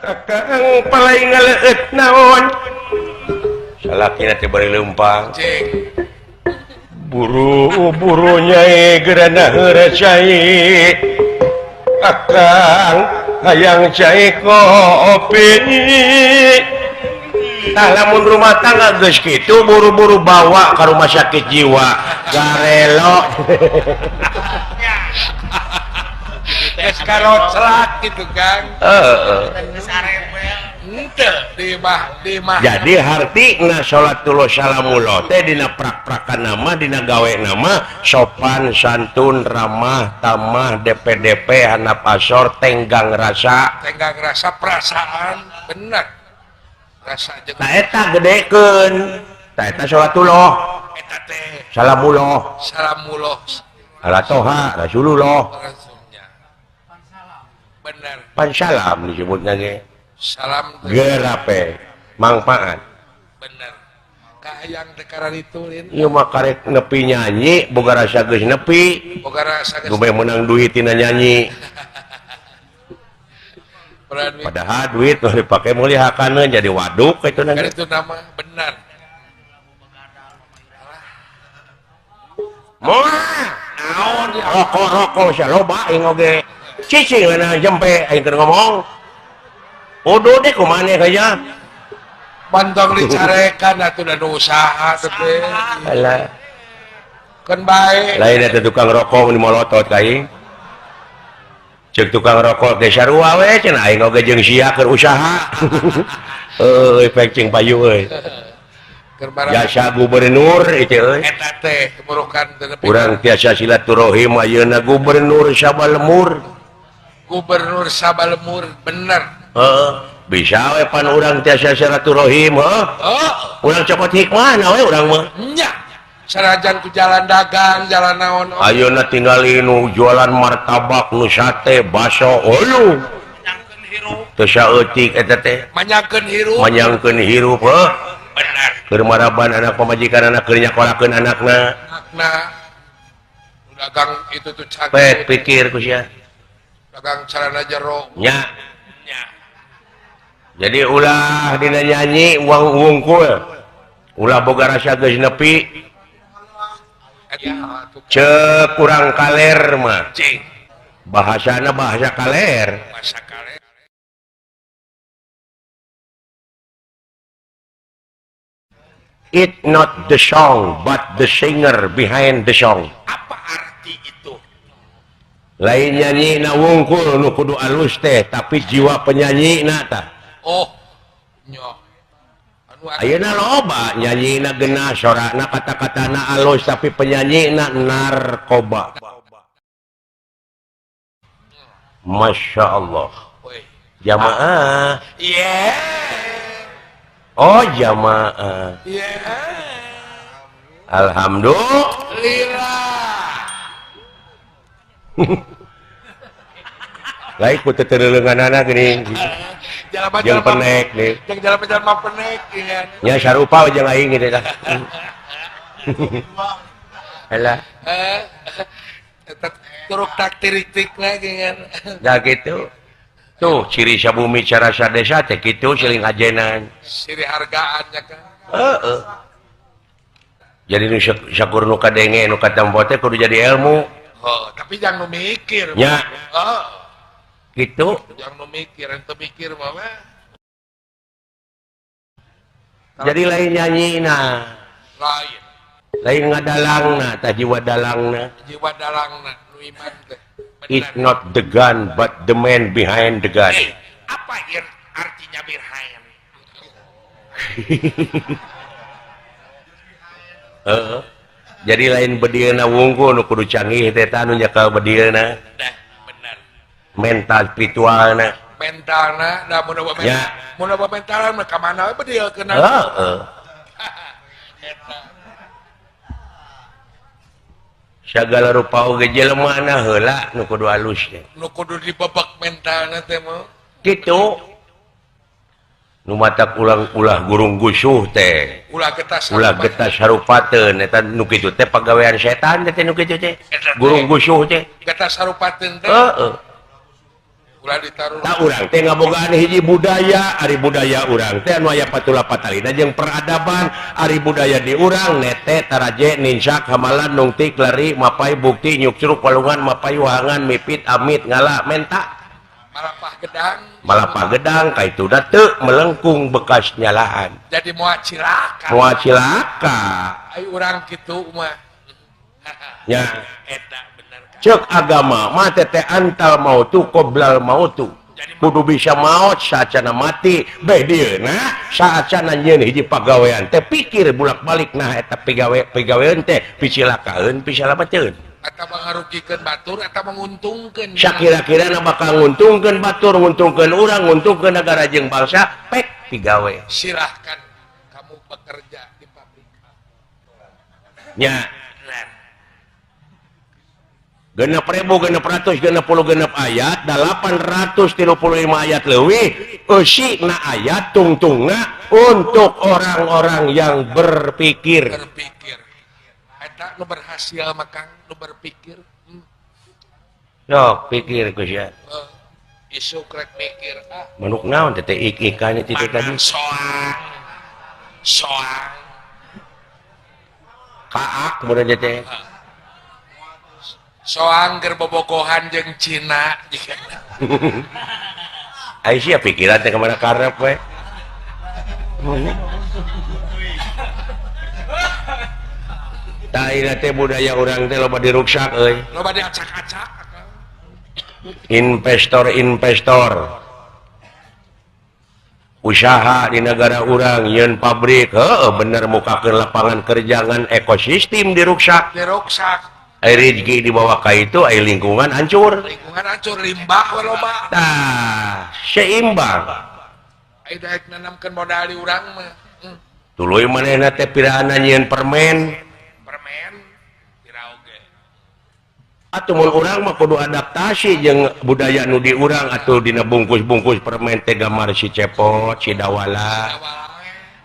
Akang palai ngaleut naon salakina teh bari leumpang. Cing. Buru-buru nyai gerana heureuh cai. Akang hayang cai kopi. Tah lamun rumah tangga geus kitu buru-buru bawa ka rumah sakit jiwa. Garelo. Geus karoclak gitu Kang. Heeh. Henteu di mah di mah. Jadi hartina salatullah salamullah teh dina prak-prakan nama dina gawe nama sopan santun ramah tamah DPDP handap asor tenggang rasa. Tenggang rasa perasaan bener. Rasa jeung Ta eta gedekeun. Ta eta salatullah eta teh salamullah salamullah ala toha rasulullah. Rasulnya. Bener. Pan salam disebutna ge. Salam teh. Gerape mangfaat. Bener. Kahayang teh kararitu lin. Ieu mah karek nepi nyanyi boga rasa geus nepi. Boga rasa geus Gube menang duit tina nyanyi. Berani. Padahal duit nu dipake meuli hakaneun jadi waduk itu Kan nanti. itu nama benar. Moal naon rokok-rokok sia loba aing oge. Cicing na jempe aing keur ngomong. Uduh deh kumaha kaya. Pantong dicarekan atuh da nu usaha teh. Alah, Keun bae. Lain eta tukang rokok mun molotot ka aing. Ceuk tukang rokok ge sarua we cenah aing oge jeung sia keur usaha. Heueuh pek cing payu euy. Keur barang Jasa gubernur itu euy. Eta teh keburukan teh nepi. Urang tiasa silaturahim ayeuna gubernur Sabalemur. Gubernur Sabalemur bener. Heeh, bisa we pan urang tiasa silaturahim heuh. Oh, Urang cokot hikmahna we urang mah. Nya. Sanajan ku jalan dagang, jalan naon. Oh. Ayeuna tinggali nu jualan martabak, nu sate, baso, oluh. Teu saeutik eta teh. Manyangkeun hirup. Manyangkeun hirup heuh. Bener. Keur maraban anak pamajikan anak keur nyakolakeun anakna. Anakna. Dagang itu tuh cantik. Pek pikir ku sia. Dagang celana jero. Nya. Nya. Jadi ulah dina nyanyi uang wungkul. Ulah boga rasa geus nepi. Eta tuh. Ceuk urang kaler mah. Cing. Bahasana bahasa kaler. Bahasa kaler. It not the song but the singer behind the song. Apa arti itu? Lain nyanyi na wungkul nu kudu alus teh tapi jiwa penyanyi na tah. Oh. Nya. Anu Ayeuna loba nyanyi na genah sorana kata-katana alus tapi penyanyi na narkoba. Masya Allah. Woi. Jamaah. Yeah. Oh jamaah. Yeah. Alhamdulillah. Lain ku teu teureunganana geuning. Jalma-jalma Jeung penek nih. Jeung jalma-jalma penek geuningan. Nya sarupa jeung aing gitu tah. Alah. Eta turuk taktik-tikna geuningan. Da gitu. Tuh ciri sabumi cara sadesa teh kitu siling ajenan. Siri hargaannya kan. Heeh. Jadi nu sakur nu kadenge nu katampo teh kudu jadi ilmu. Oh, tapi jangan nu mikir. Nya. Oh. Gitu. Jangan nu mikir, ente mikir mah we. Jadi lain nyanyi na. Lain. Lain ngadalangna, tah jiwa dalangna. Jiwa dalangna nu iman teh. Benar. It's not the gun but the man behind the gun. Apa artinya behind? Heeh. Jadi lain bedilna wungkul nu kudu canggih teh tah nu nyekel bedilna. Dah, benar. Mental spiritualna. Mentalna, da mun eueuh Ya. mun eueuh mentalna mah ka mana we bedil keuna. Heeh. Eta. Sagala rupa oge jelema na heula nu kudu alus teh. Nu kudu dibebek mentalna teh mah. Kitu. Nu matak ulang-ulah gurung gusuh teh. Ulah getas Ulah sarupateun. getas sarupateun eta nu kitu teh pagawean setan teh nu kitu teh. Eta teh. Gurung gusuh teh. Getas sarupateun teh. Heeh. Ulah ditaruh. Tah, urang teh ngabogaan hiji budaya. Ari budaya urang teh anu aya patula patalina jeung peradaban. Ari budaya di urang nete, taraje, ninsak, hamalan, nungtik, lari, mapay, bukti, nyukcruk, walungan, mapay, wahangan, mipit, amit, ngala, menta. Malapah gedang. Malapah gedang kaitu da teu melengkung bekas nyalaan. Jadi moal cilaka. Moal cilaka. Ai urang kitu mah. Nya. Eta bener kan. Cek agama mah tete antal mautu qoblal mautu, kudu bisa maot saacana mati. Bae dieuna saacana nyieun hiji pagawean teh pikir bulak-balik, nah eta pigawe pigawean teh picilakaeun, pisalamateun. Atau ngarugikeun batur atau menguntungkeun. Sakira-kira na bakal nguntungkeun batur, nguntungkeun urang, nguntungkeun negara jeung bangsa, pek pigawe. Silahkan kamu bekerja di pabrik. Nya. Bener. 6666 ayat, 835 ayat leuwih eusina ayat tungtungna untuk orang-orang yang berpikir. Berpikir eta nu berhasil mah, Kang, nu berpikir. Sok pikir ku sia. Isuk rek mikir ah. Manuk naon teh ik ikan itu tadi? Mana soang soang. Kaak mun teh. Soang ger bobogohan jeung Cina. Ai sia pikiran teh kemana karep we. Tah, ieu teh budaya urang teh loba diruksak euy. Loba diacak-acak. Investor-investor usaha di negara urang nyieun pabrik, heueuh bener mukakeun lapangan kerja, ngan ekosistem diruksak. Diruksak. Ai rezeki dibawa ka itu, ai lingkungan hancur. Lingkungan hancur, limbah we loba. Tah, seimbang. Ai daek nanamkeun modal di urang mah. Tuluy manehna teh piraana nyieun permen. Permen pira oge. Atuh mun urang mah kudu adaptasi jeung budaya nu di urang atuh. Dina bungkus-bungkus permen teh gambar si Cepot, si Dawala. Dawala,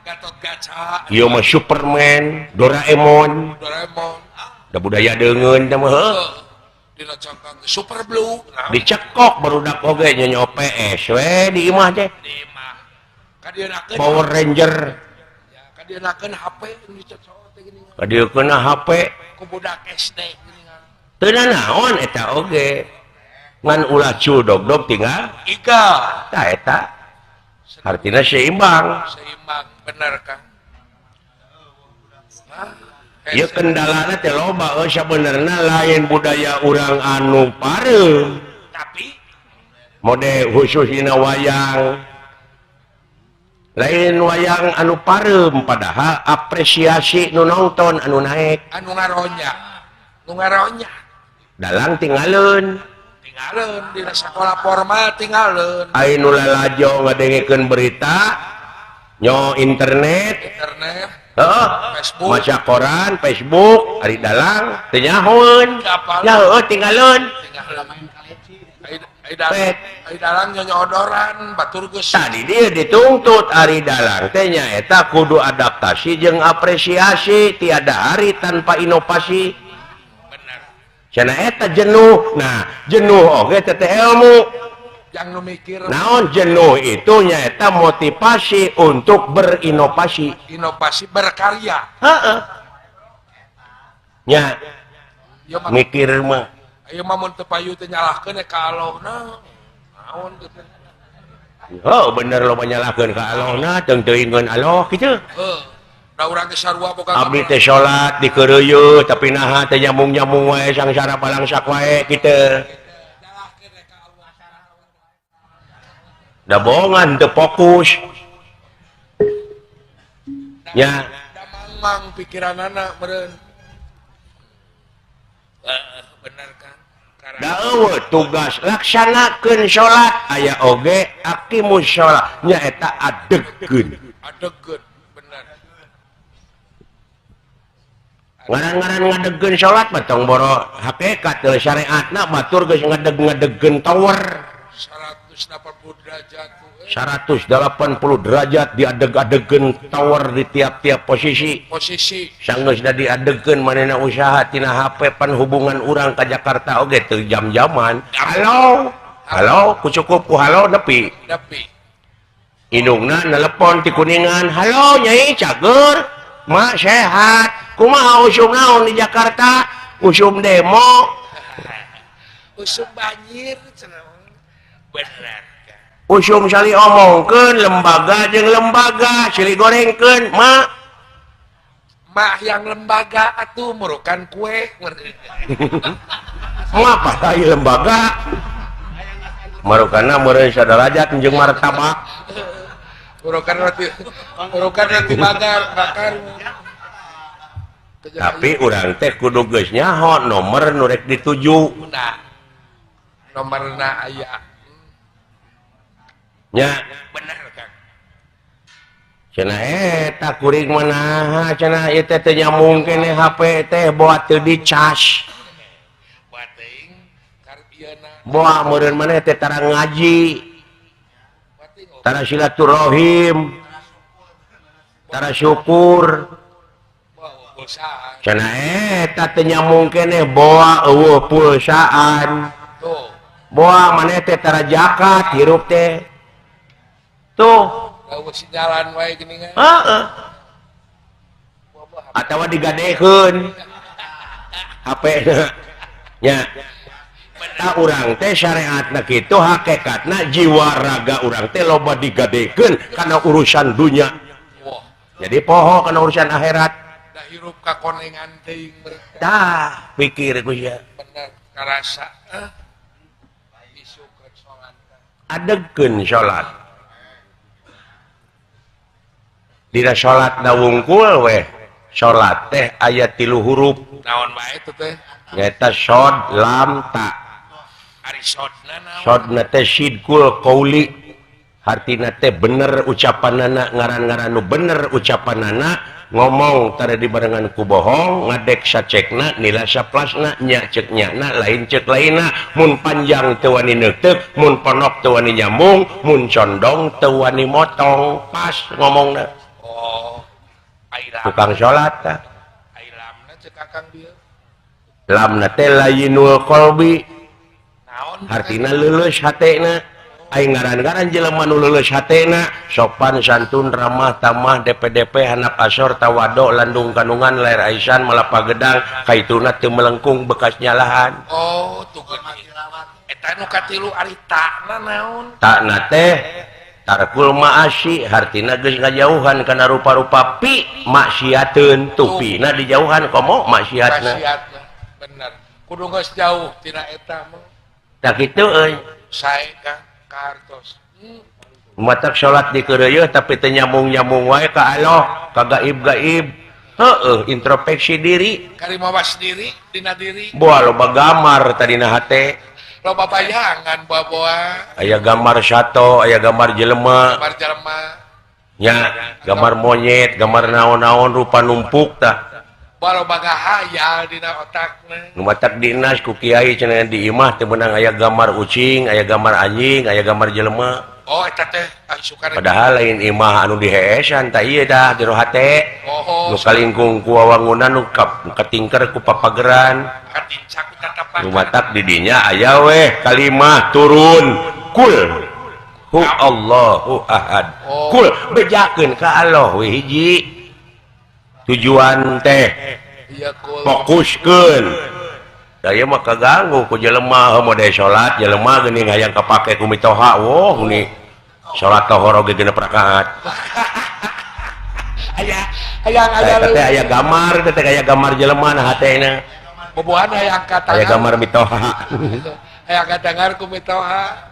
Gatot Kaca. Ieu mah Superman, Doraemon. Doraemon. Da budaya deungeun teh mah heuh. Dina cangkang Super Blue. Nah, Dicekok barudak oge nyonyo PS we di imah teh. Di imah kadieunakeun. Power Ranger. Ya, kadieunakeun HP nu dicocok teh geuningan. Kadieukeun HP. Ku budak SD geuningan. Teu naon eta oge. Ngan ulah cul dog-dog tinggal Iga. Tah, eta. Artinya seimbang. Seimbang, bener, Kang. Ah, Ieu kendalana teh loba euy. Sabenerna lain budaya urang anu pareum. Tapi mode khusus dina wayang, lain wayang anu pareum, padahal apresiasi nu nonton anu naek. Anu ngaronya, nu ngaronya. Dalang tinggalin. Tinggalin dina sekolah formal, tinggalin. Ai nu lalajo ngadengekeun berita nyo internet. Internet. Heeh. Facebook. Maca koran, Facebook, ari dalang teu nyahoeun. Apal. Ya heueuh, tinggalin. Tinggalin. Ai dalang. Pek. Ai dalang nyonyodoran batur geus. Tadi dia dituntut ari dalang teh nyaeta kudu adaptasi jeung apresiasi, tiada hari tanpa inovasi. Bener. Cenah eta jenuh. Nah, jenuh oge teh teh ilmu. Yang nu mikir. Naon jenuh itu? Nyaeta motivasi untuk berinovasi. Inovasi, berkarya. Heeh nya. Ieu mah Mikir mah. Ieu mah mun teu payu teh nyalahkeun ka Allah na naon gitu. Oh, bener, lo menyalahkeun ka Allah na, teu teuingeun Allah kitu. Heuh, da urang teh sarua boga. Abdi teh salat dikeureuyeut, tapi naha teh nyambung-nyambung wae, sangsara balangsak wae kitu. Da bohongan, teu fokus nya. Da mangmang pikiranana meureun. Heeh, bener kan. Da eueuh tugas laksanakeun salat, aya oge aqimus shalah, nyaeta adegkeun. Adegkeun, bener. Ngaran-ngaran ngadegkeun salat mah tong boro hakikat teu syariatna, batur geus ngadeg-ngadegkeun tower. 180 derajat tuh, eh. 180 derajat diadeg-adegkeun tower di tiap-tiap posisi. Posisi. Sanggeus da diadegkeun, manehna usaha tina HP. Pan hubungan urang ka Jakarta oge teu jam-jaman, halo. Halo ku cukup ku halo nepi. Nepi. Indungna nelepon ti Kuningan. Halo Nyai cager. Mak sehat. Kumaha usum naon di Jakarta? Usum demo. Usum banjir cenah. Bener. Usum sali omongkeun lembaga jeung lembaga silih gorengkeun mak. Mak yang lembaga atuh murukan kue. Ngapa tai lembaga? Marukana meureun sadarajat jeung martabak. Murukan roti bakar, bakar. Tapi urang teh kudu geus nyaho nomor nu rek dituju. Nah, nomorna aya. Nya bener Kang. Cenah eta kuring mah naha cenah ieu teh teu nyambung keneh HP teh boa teu dicas. Boa teuing karieuna. Boa meureun maneh teh tara ngaji. Tara silaturahim. Tara syukur. Cenah eta teu nyambung keneh boa eueuh pulsaan. Tuh. Boa maneh teh tara zakat hirup teh. Tuh. Eueuh sinyalan wae geuningan. Heeh. Atawa digadekeun HP na. Nya. Ta urang teh syariatna kitu hakikatna jiwa raga urang teh loba digadekeun kana urusan dunya. Jadi poho kana urusan akhirat. Da hirup kakonengan teuing mereka. Tah, pikir ku sia. Bener karasa. Isukeun salat. Adegkeun salat. Dina salat na wungkul weh. Salat teh aya 3 huruf. Naon wae teh teh? Nyaeta shod, lam, ta. Ari shodna naon? Shodna teh sidqul qauli. Hartina teh bener ucapanana, ngaran-ngaran nu bener ucapanana, ngomong tara dibarengan ku bohong, ngadek sacekna, nila saplasna, nya cek nyana, lain cek lainna, mun panjang teu wani neuteuk, mun ponok teu wani nyambung, mun condong teu wani motong, pas ngomongna. Oh, ai lam. Tukang salat tah. Ai lamna cek Akang bieu. Lamna teh layinul qalbi. Naon? Hartina leuleus hatena. Ai ngaran-ngaran jelema nu leuleus hatena, sopan santun ramah tamah DPDP hanap asor tawado landung kandungan lair aisan malapa gedang kaituna teu melengkung bekas nyalahan. Oh, tuh geuning. Eta nu katilu ari takna naon? Takna teh tarkul maasi hartina geus ngajauhan kana rupa-rupa pi maksiateun tupina dijauhan komo maksiatna. Maksiatna bener. Kudu geus jauh tina eta mah. Tah kitu euy. Sae Kang kartos. Matak salat dikeureuyeun tapi teu nyambung-nyambung wae ka Allah, ka gaib-gaib. Heueuh, introspeksi diri. Karimawas diri dina diri. Boa loba gambar tadina hate. Loba bayangan boa-boa. Aya gambar sato, aya gambar jelema. Gambar jelema. Nya, gambar monyet, gambar naon-naon rupa numpuk tah. Boa loba gahayal dina otakna. Nu matak dinas ku kiai cenah di imah teu meunang aya gambar ucing, aya gambar anjing, aya gambar jelema. Oh, eta teh ai sukana. Padahal lain imah anu diheesan tah ieu tah jero hate. Oh, nu kalingkung ku wawangunan nu katingker ku papageran. Katincak ku tatapan. Nu matak di dinya aya weh kalimah turun kul hu Allahu ahad. Oh. Kul bejakeun ka Allah we hiji. Tujuan teh Iya, kul. fokuskeun. Da ieu mah kaganggu ku jelema heuh mode salat jelema geuning hayang kapake ku mitoha woh ni salat tohor oge genep rakaat. Aya hayang aya Eta teh aya gambar, teh aya gambar jelema na hatena. Bobohan hayang katangar. Aya gambar mitoha. Hayang katangar ku mitoha.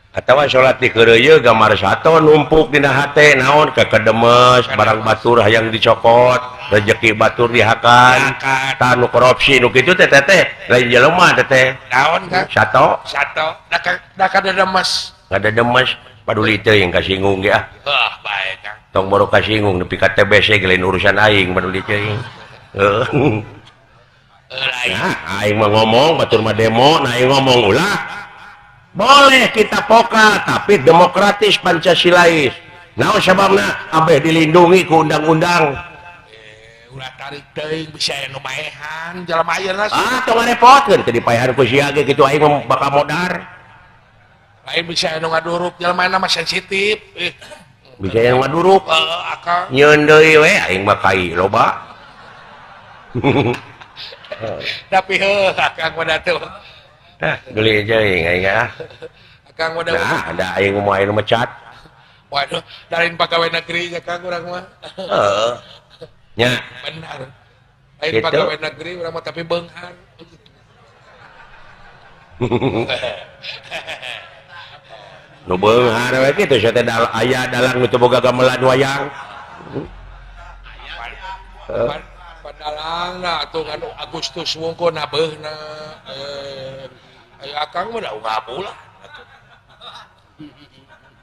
Atawa salat dikeureuyeun gambar sato numpuk dina hate naon kekedemes barang batur hayang dicokot rejeki batur dihakan tah nu korupsi nu kitu teh teh lain jelema teh teh naon Kang sato sato da kadedemes kadedemes paduli teuing kasinggung ge ah heuh bae Kang tong boro kasinggung nepi ka TBC ge lain urusan aing paduli teuing heuh nah aing mah ngomong batur mah demo nah aing ngomong ulah boleh kita pokal tapi demokratis Pancasilais. Naon sababna abeh dilindungi ku undang-undang. Ulah tarik teuing bisa aya nu maehan jelema ayeuna. Ah tong ngarepotkeun teu dipaehan ku sia ge kitu aing mah bakal modar. Lain bisa anu ngaduruk jelema mah sensitif. Bisa yang ngaduruk. Heeh, akang. Nyeun deui we aing mah kai loba. Tapi heuh akang mah teu. Tah, geli aing aing ah. Akang mah nah, ada aing mau aing mecat. Waduh, dari pegawai negeri ya Kang urang mah. Heeh. Nya. Benar. Lain gitu. Pegawai negeri urang mah tapi beunghar. Nu beunghar we kitu sia teh aya dalang nu teu boga gamelan wayang. Heeh. Padalangna atuh anu Agustus wungkul nabeuna. Aya akang mah da ngabulah.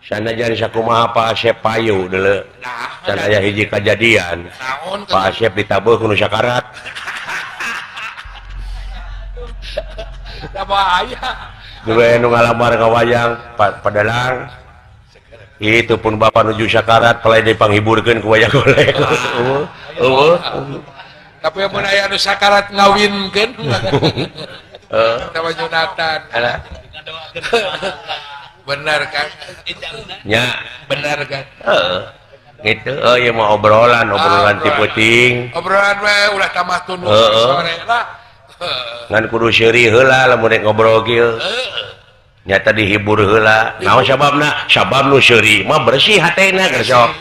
Sanajan sakumaha Pak Asep payu deuleu. Nah, can aya hiji kajadian. Naon Pak Asep ditabeuh ku nu sakarat. Da bahaya. Dulu nu ngalamar ka wayang padalang. Itu pun bapak nuju sakarat pelai dipanghiburkeun ku wayang golek. Eueuh. Tapi mun aya nu sakarat ngawinkeun. Heeh. Sama Jonathan. Alah. Benar kan? Ya, benar kan? Heeh. Gitu. Oh, ieu mah obrolan, obrolan ti peuting. Obrolan we ulah tambah tunduh sore lah. Ngan kudu seuri heula lamun rek ngobrol kieu. Nyata dihibur heula. Naon sababna? Sabab nu seuri mah bersih hatena keur sok.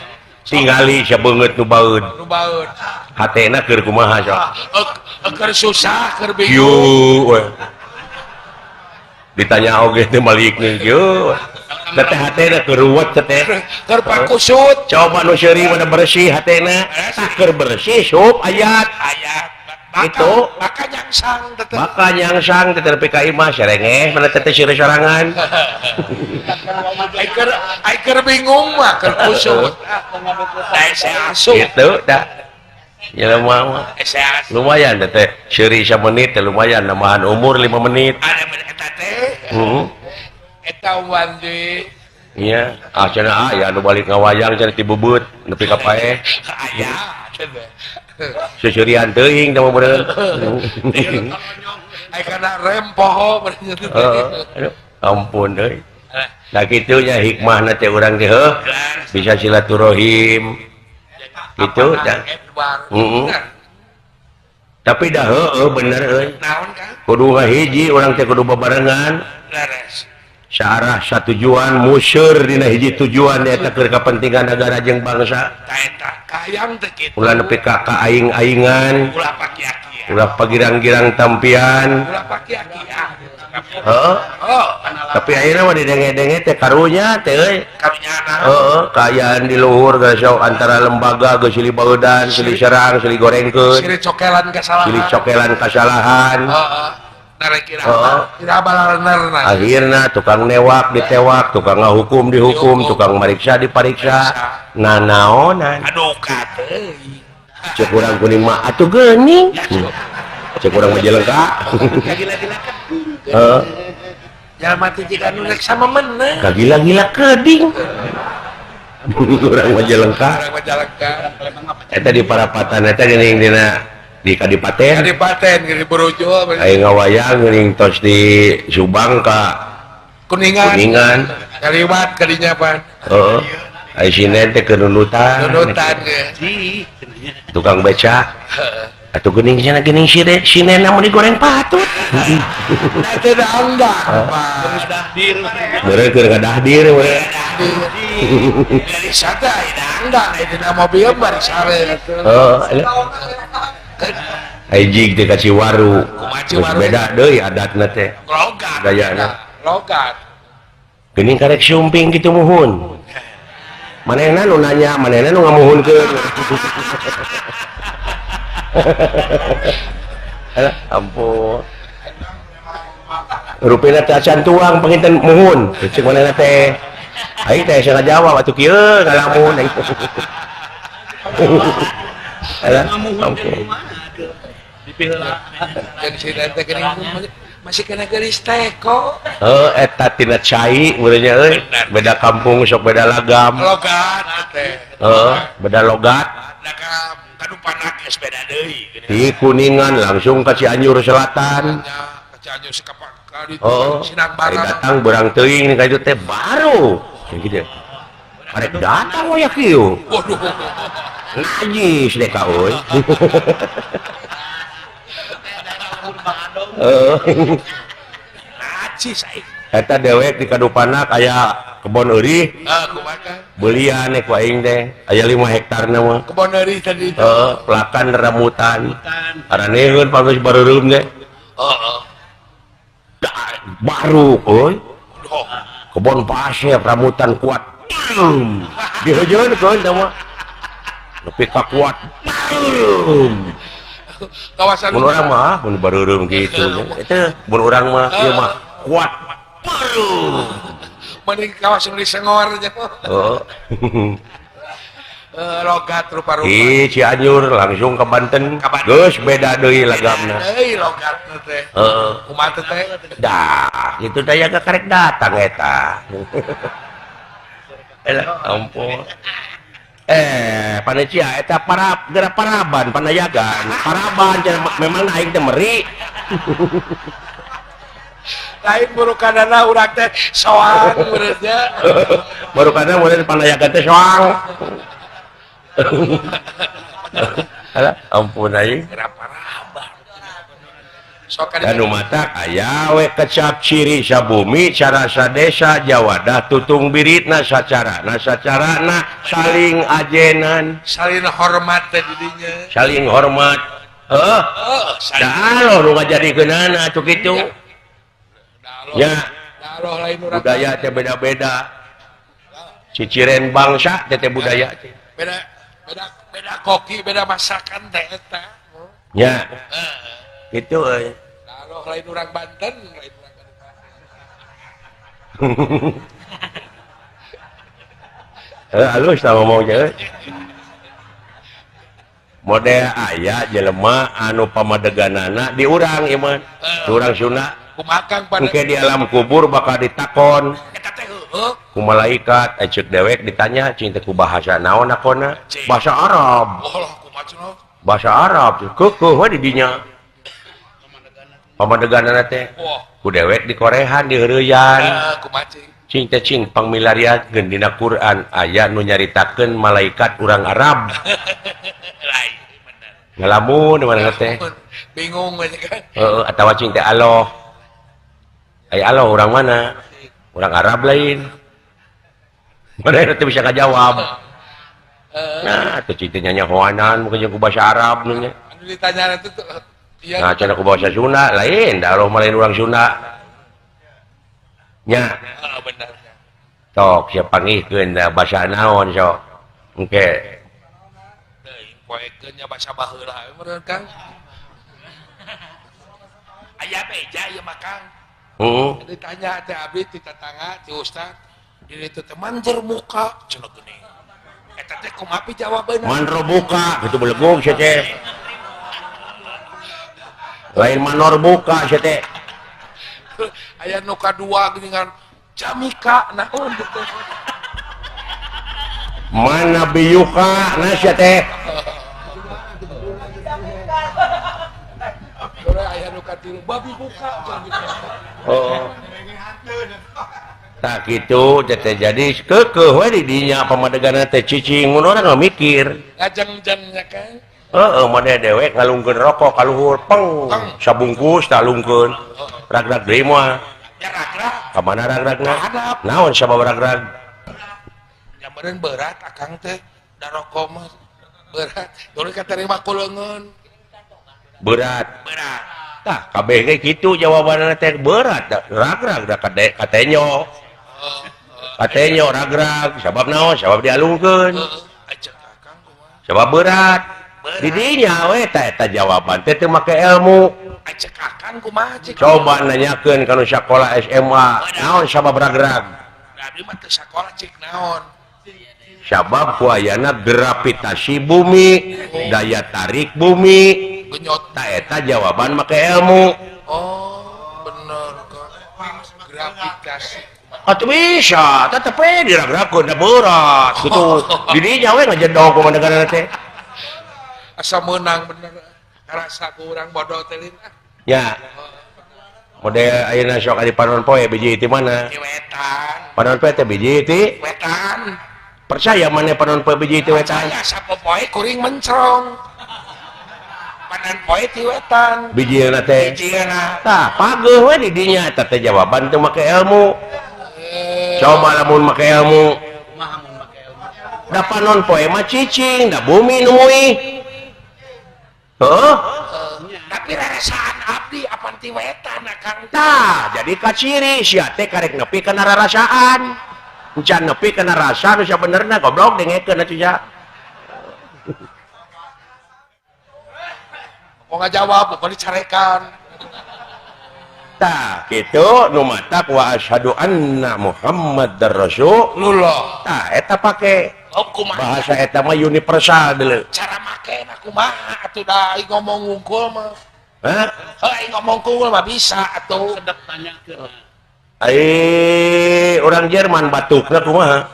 Tingali sabeungeut nu baeud. Nu baeud. Hatena keur kumaha sok? Keur susah, keur bingung. Kieu we. Ditanya oge teh malik kieu. Teh hatena keur ruwet teh. Keur pakusut. Coba nu seuri mah bersih hatena. Tah keur bersih sup ayat. Ayat. Itu maka nyangsang teteh. Maka nyangsang teteh PKI mah serengeh mana teteh seuri sorangan. Ai keur bingung mah keur kusut. Da saya asup. Gitu dah. Jelema mah. Lumayan teteh seuri samenit teh lumayan nambahan umur 5 menit. Ada eta teh. Heeh. Eta wandi. Iya, ah cenah aya nu balik ngawayang cenah ti bebeut nepi ka paeh. Aya cenah. Seuseurian teuing teh mah bener. Ai kana rem poho bener. Heeh, ampun euy. Nah kitu nya hikmahna teh urang teh heuh bisa silaturahim. Gitu dah. Heeh. Tapi dah heueuh bener euy. Naon Kang? Kudu ngahiji urang teh kudu babarengan. Leres. Searah satujuan museur dina hiji tujuan eta keur kapentingan negara jeung bangsa. Eta kayang teh kitu. Ulah nepi ka aing-aingan. Ulah pakia-kia. Ulah pagirang-girang tampian. Ulah pakia-kia. Heeh. Tapi ayeuna mah didenge-denge teh karunya teh euy. Karunyana. Heeh, kaayaan di luhur geus antara lembaga geus silih baeudan, silih serang, silih gorengkeun. Silih cokelan kasalahan. Silih cokelan kasalahan. Heeh. Akhirna tukang newak ditewak, tukang ngahukum dihukum, tukang mariksa dipariksa. Nanaonan. Aduh kateuing. Cek urang kuning mah atuh geuning. Cek urang mah jelengka. Heeh. Jalma teh jiga nu rek sama menang. Kagila-gila keding. Urang mah jelengka. Urang mah jelengka. Eta di parapatan eta geuning dina di Kadipaten. Kadipaten geuning burujul. Aya ngawayang geuning tos di Subang ka Kuningan. Kuningan. Kaliwat kadinya pan. Heeh. Aya sinen teh keur nunutan. Nunutan ge. Tukang beca. Heeh. Atuh geuning cenah geuning sinena mun digoreng patut. Da teh dangdang pan. Dahdir. Meureun keur ngadahdir we. Dari sada dangdang dina mobil bari sare atuh. Heeh. Aijig teh ka Ciwaru. Geus beda deui adatna teh. Logat. Gayana. Logat. Geuning karek sumping kitu muhun. Manehna nu nanya, manehna nu ngamuhunkeun. Alah, ampun. Rupina teh acan tuang panginten muhun. Cek manehna teh. Aing teh asa ngajawab atuh kieu ngalamun aing. Alah, ampun. Masih kena gelis teko. Heuh, eta tina cai meureunnya euy. Beda kampung sok beda lagam. Logat teh. Heeh, beda logat. Da kanu panak geus beda deui. Di Kuningan langsung ka Cianjur Selatan. Ka Cianjur ka Oh, datang berang teuing ka itu teh baru. Gitu. Arek datang waya kieu. Waduh. Najis deh ka euy. Heeh. Najis aing. Eta dewek di Kadupana aya kebon eurih. Heeh, kumaha? Belian ku aing teh aya 5 hektar na mah. Kebon eurih tadi. Heeh, pelakan rambutan. Araneheun pageus bareureum teh. Heeh. Baru euy. Kebon pasir rambutan kuat. Dihejeun keun teh mah. Nepi ka kuat. Kawasan mun urang mah mun bareureum kitu. Eta mun urang mah ieu mah kuat. Baru. Mending kawasan di Sengor aja. Oh. Logat rupa-rupa. Ih, Cianjur langsung ke Banten. Geus beda deui lagamna. Deui logatna teh. Heeh. Kumaha teh? Dah, kitu daya ka karek datang eta. Elah, ampun. Panecia eta para geura paraban panayagan. Paraban memang aing teh meri. Lain burukanana urang teh soang meureunnya. Burukana meureun panayagan teh soang. Alah, ampun aing. Anu mata aya we kecap ciri sabumi carasa desa Jawadah tutung biritna sacarana sacarana saling ajenan saling hormat teh didinya saling hormat heuh dah nu ngajadikeunana atuh kitu ya budaya teh beda-beda ciciren bangsa teh teh budaya teh beda beda beda koki beda masakan teh eta nya gitu euy. Nah, lain urang Banten, lain urang Banten. Halus tah ngomong teh. Model aya jelema anu pamadeganana di urang ieu mah. Di urang Sunda. Kumaha Kang pada engke di alam kubur bakal ditakon. Eta teh heueuh. Ku malaikat ceuk dewek ditanya cing teh ku bahasa naon akona? Bahasa Arab. Oh, kumaha cenah? Bahasa Arab keukeeh we di dinya. Pamadeganana teh ku dewek di korehan di heureuyan cing teh cing pangmilariakeun dina Quran aya nu nyaritakeun malaikat urang Arab ngalamun mana teh bingung we kan heeh atawa cing teh Allah aya Allah urang mana urang Arab lain mana teh bisa ngajawab nah teh cing teh nyanyahoanan mungkin jeung ku bahasa Arab nu nya anu ditanya teh ya. Nah, cara aku bahasa Sunda lain, dah Allah lain orang Sunda. Nya. Benar. Tok siapa pangihkeun da bahasa naon sok. Engke. Deui poekeun nya bahasa baheula meureun Kang. Aya beja ieu mah Kang. Heeh. Ditanya teh abdi ti tetangga ti ustad, di ditu teh manjer muka cenah geuning. Eta teh kumaha pi jawabeunna? Manro buka kitu belegug sia teh. Lain manor buka sia teh. Aya nu kadua geuningan jamika naon teh. Mana biyuka na sia teh. Aya nu katilu babi buka jamika. Oh. Tak kitu teh jadi keukeuh we di dinya pamadeganna teh cicing mun urang mikir. Ngajeng-jengnya kan. Heeh, mane dewek ngalungkeun rokok ka luhur peng sabungkus talungkeun. Ragrag deui moal. Ya ragrag. Ka mana ragragna? Naon sabab ragrag? Ya meureun berat akang teh da rokok mah berat. Dulu katarima ku leungeun. Berat. Berat. Tah kabeh ge kitu jawabanna teh berat ragrag da katenyo. Katenyo ragrag sabab naon? Sabab dialungkeun. Sabab berat. Didinya we ta eta jawaban teh teu make ilmu. Coba nanyakeun ka nu sakola SMA, naon sabab ragrag? Abdi mah teu sakola cik naon. Sabab ku ayana gravitasi bumi, daya tarik bumi. Genyot. Ta eta jawaban make ilmu. Oh, bener kok. Gravitasi. Atuh bisa, tetep we diragragkeun da berat kitu. Didinya we ngajedog kumaha teh. Asa meunang bener ngarasa ku urang bodoh teh lin. Ya. Model ayeuna sok di panon poe biji ti mana? Ti wetan. Panon poe teh biji ti wetan. Percaya mana panon poe biji ti wetan? Percaya sapopoe kuring mencrong. Panon poe ti wetan. Bijina teh. Bijina. Tah, pageuh we di dinya eta teh jawaban teu make ilmu. Coba lamun make ilmu. Kumaha mun make ilmu? Da panon poe mah cicing, da bumi nu muih. Heuh? Tapi rarasaan abdi apan ti wetan akang. Tah, jadi kaciri sia teh karek nepi kana rarasaan. Encan nepi kana rasa nu sabenerna goblok dengekeun atuh sia. Mau ngajawab bukan dicarekan. Tah, kitu nu matak wa asyhadu anna Muhammadar Rasulullah. Tah, eta pake. Oh, kumaha? Bahasa eta mah universal deuleu. Cara makena kumaha atuh da aing ngomong ngungkul mah. Hah? Heuh aing ngomong ngungkul mah bisa atuh. Sedep tanyakeun. Ai urang Jerman batukna kumaha?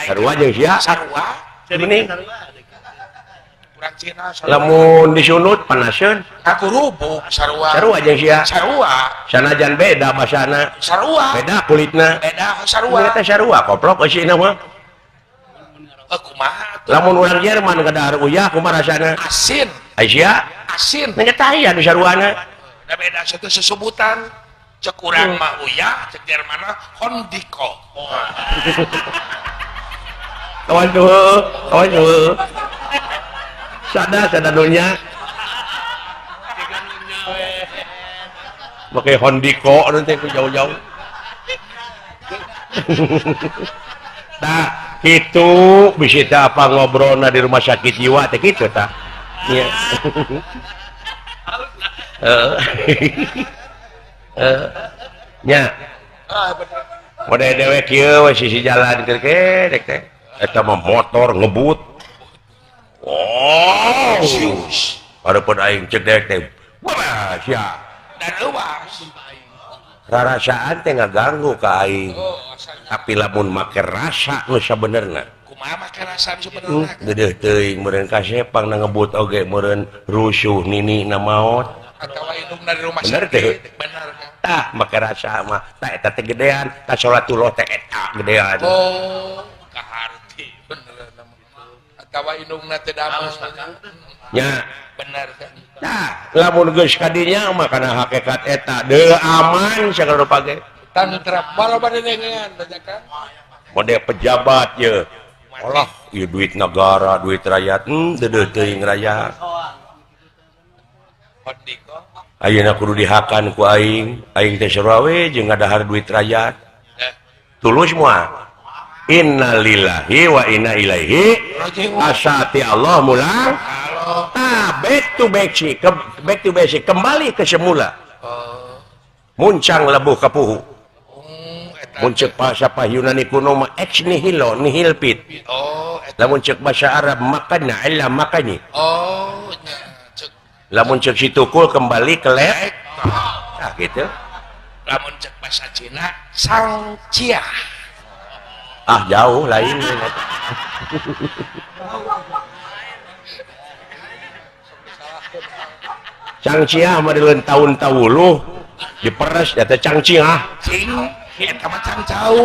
Sarua jeung sia. Sarua. Mending Urang Cina sarua. Lamun disunut panaseun. Kakurubuk sarua. Sarua jeung sia. Sarua. Sanajan beda basana. Sarua. Beda kulitna. Beda sarua. Eta sarua koplok eusina mah. Kumaha atuh? Lamun urang Jerman kadahar uyah kumaha rasana? Asin. Ai sia? Asin. Nya tah anu saruana. Da beda satu sesebutan. Cek urang mah uyah, cek Jerman mah hondiko. Kawan tuh, kawan tuh. Sada sada dunya. Make hondiko nanti ku jauh-jauh. Tah, kitu bisi teh apa ngobrolna di rumah sakit jiwa teh kitu tah. Nya. Nya. Ah, bener. Model dewek kieu we sisi jalan keur dek teh. Eta mah motor ngebut. Oh, walaupun aing cek dewek teh. Wah, sia. Dan leuwas. Rarasaan teh ngaganggu ka aing. Oh, asalnya. Tapi lamun make rasa nu sabenerna. Kumaha make rasa nu sabenerna? Geudeuh teuing meureun kasepang na ngebut oge meureun rusuh nini na maot. Atawa indungna di rumah bener sakit. Teh. Bener kan? Tah make rasa mah tah eta teh gedean, tah salatullah teh eta gedean. Oh, kaharti bener atawa indungna teh damang. Nya. Bener kan? Tah, lamun geus kadinya mah kana hakikat eta deu aman sagala rupa ge. Tantrap bae bade dengean teh kan. Mode pejabat ye. Olah, ieu duit negara, duit rakyat, deudeuh teuing rakyat. Ayeuna kudu dihakan ku aing, aing teh sarua we jeung ngadahar duit rakyat. Tulus moal. Innalillahi wa inna ilaihi raji'un. Asati Allah mulang. Ah, back to basic, back to basic, kembali ke semula. Muncang lebuh kapuhu. Mun cek bahasa Yunani kuno mah ex nihilo nihil pit. Oh, eta. Lamun cek bahasa Arab makana illa makani. Oh, nya cek. Lamun cek si tukul kembali ke lek. Ah gitu. Lamun cek bahasa Cina sang cia. Ah jauh lain. Cangciah mah dileun taun tawuluh diperes eta cangciah. Cing, eta mah cangcau.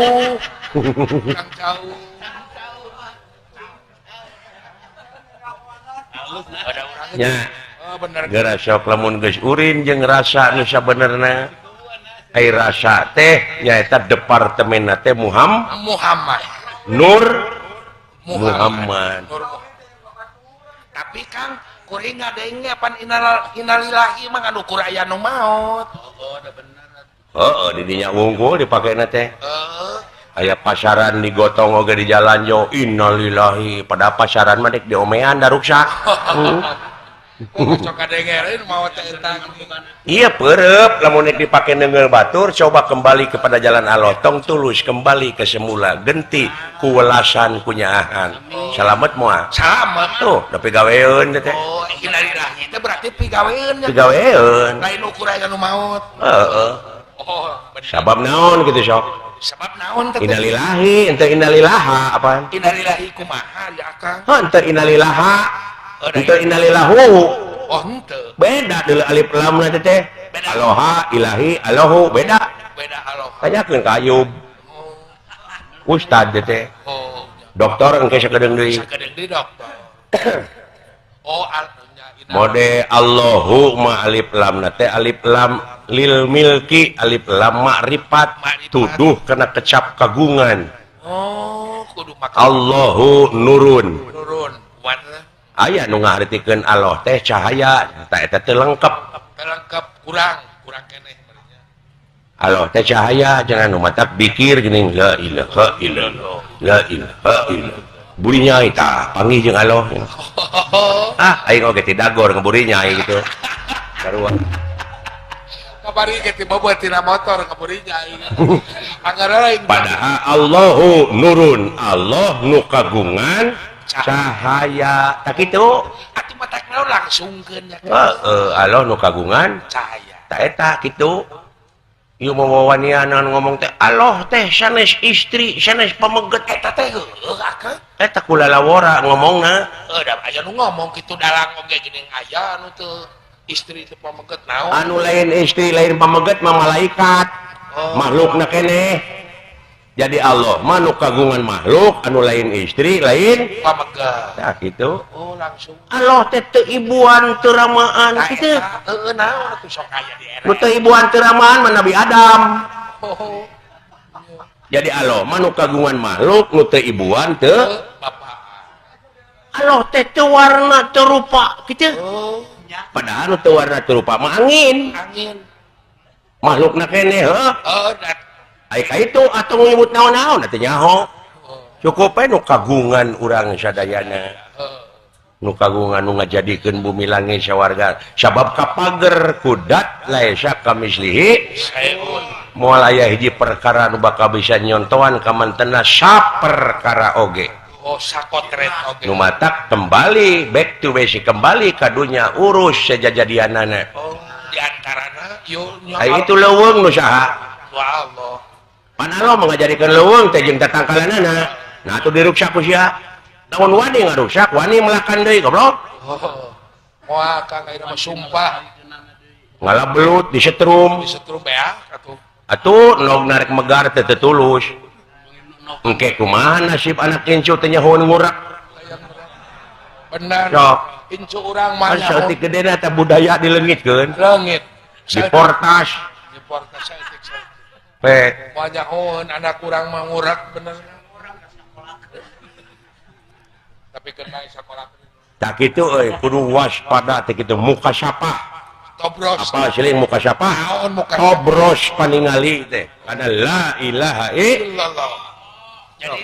Cangcau. Ada urang nya. Oh, bener. Geura sok lamun geus urin jeung rasa nu sabenerna. Ai rasa teh nyaeta departemenna teh Muhammad. Nur Muhammad. Nur Muhammad. Tapi Kang kuring ngadenge pan innalillahi mah nganukur aya nu maot. Oh, da bener. Heeh, di dinya wungkul dipakena teh. Heeh. Aya pasaran digotong oge di jalan jo innalillahi pada pasaran mah dek diomean da ruksak. Sok kadengereun maot teh eta. Iya perep lamun dek dipake neunggeul batur coba kembali kepada jalan Allah tong tulus kembali ke semula genti ku welasan kunyaahan. Salamet moal? Salamet. Tuh, da pigaweun teh. Oh, innalillahi teh berarti pigaweun nya. Pigaweun. Lain ukur aya nu maot. Heeh. Oh, bener. Sabab naon kitu sok? Sabab naon teh? Innalillahi, ente innalillaha apaan? Innalillahi kumaha ya Akang? Heuh, ente innalillaha. Ente innalillahu. Oh henteu. Beda deuleu alif lam na teh. Aloha ilahi Allahu beda. Beda aloha. Tanyakeun ka Ayub. Oh. Ustad teh. Oh. Doktor engke sakedeung deui. Sakedeung deui doktor. Oh mode Allahu ma alif lam na teh alif lam lil milki alif lam ma'rifat tuduh kana kecap kagungan. Oh kudu make Allahu nurun. Nurun. Aya nu ngaartikeun Allah teh cahaya ta eta teh lengkap. Lengkap kurang keneh merenya. Allah teh cahaya jangan nu matak bikir geuning la ilaha illallah la ilaha illallah. Buri nyai tah panggih jeung Allah. Ah aing oge ti dagor ngeburi nyai gitu. Sarua. Kabari ge ti boboh tina motor ngeburi nyai. Anggar lain padahal Allahu nurun Allah nu kagungan cahaya. Tak kitu. Atuh matak naon langsungkeun nya. Heeh, Allah nu kagungan cahaya. Ta eta kitu. Ieu mawawanianan ngomong teh Allah teh sanes istri, sanes pameget eta teh heueuh akang. Eta kulalawora ngomongna. Heuh da aya nu ngomong kitu dalang oge geuning aya anu teu istri teu pameget naon. Anu lain istri lain pameget mah malaikat. Oh. Makhlukna keneh. Jadi Allah mah nu kagungan makhluk anu lain istri lain pameget. Tah kitu. Oh langsung. Allah teh teu ibuan teu ramaan kitu. Heueuh naon atuh sok aya di era. Nu teu ibuan teu ramaan mah Nabi Adam. Oh. Jadi Allah mah nu kagungan makhluk nu teu ibuan teu bapak. Allah teh teu warna teu rupa kitu. Oh. Padahal nu teu warna teu rupa mah angin. Angin. Makhlukna keneh heuh. Oh, ai ka itu atuh nyebut naon-naon atuh nyaho. Cukup we nu kagungan urang sadayana. Nu kagungan nu ngajadikeun bumi langit sawarga. Sabab kapager kudat laisa kamislihi saeun. Moal aya hiji perkara nu bakal bisa nyontoan ka mantena saperkara oge. Oh sakotret oge. Nu matak kembali back to basic kembali ka dunya urus sejajadianana. Oh di antarana yo ai itu leuweung nu saha? Wa Allah. Pan Allah mengajadikeun leuweung teh jeung tatangkalanana. Nah atuh diruksak ku sia. Naon wani ngaruksak, wani melakan deui goblok. Oh. Moal Kang ayeuna mah sumpah. Ngala belut disetrum. Disetrum beak atuh. Atuh nog narek megar teh teu tulus. Engke kumaha nasib anak incu teh nyahoan ngurak. Bener. Sok. Incu urang mah nyaho. Saeutik gedena teh budaya dileungitkeun. Leungit. Diportas. Diportas saeutik saeutik. Pe. Moal nyahoan anak urang mah ngurak bener. Tapi kena sakola. Tak kitu euy kudu waspada teh kitu muka sapa. Tobros. Apa siling muka sapa? Naon muka tobros paningali teh. Kana la ilaha illallah.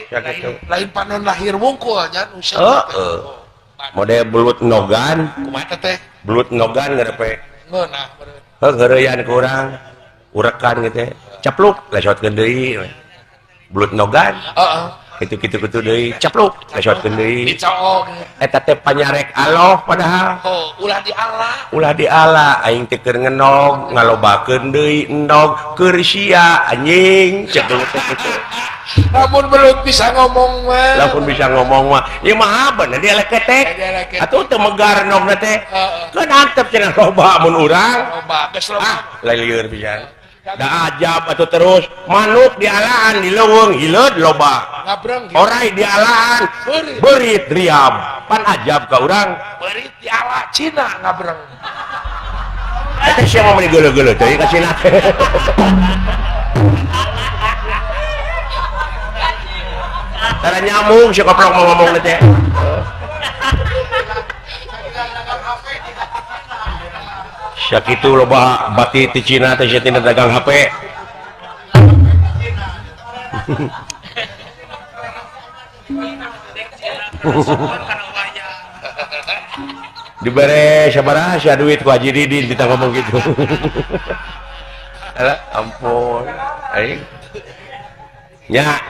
Jadi lain panon lahir wungkul nya nu heeh. Mode belut nogan. Kumaha teh? Belut nogan ngerepe. Ngeunah meureun. Heuh heureyan ku urang. Urekan kitu. Capluk lesotkeun deui. Belut nogan. Heeh. Kitu-kitu kitu deui, capluk lesotkeun deui. Dicoog. Eta teh panyarek Allah padahal. Oh, ulah diala. Ulah diala aing teh keur ngenog, ngalobakeun deui endog keur sia anjing cek belut teh kitu. Lamun belut bisa ngomong mah. Lamun bisa ngomong mah, ieu mah bener dia leketek. Atuh teu megar endogna teh. Keun antep cenah loba mun urang. Loba geus loba. Ah, lieur pisan. Da ajab atuh terus manuk dialaan di leuweung hileud loba. Orai dialaan beurit riam. Pan ajab ka urang. Beurit diala Cina ngabreng. Eta sia mah meuni geuleuh-geuleuh teuing ka Cina. Tara nyamuk si koplok mau ngomong teh. Sakitu loba bati ti Cina teh sia tina dagang HP. Dibere sabaraha sia duit ku Haji Didin kita ngomong gitu. Alah ampun. Aing. Nya.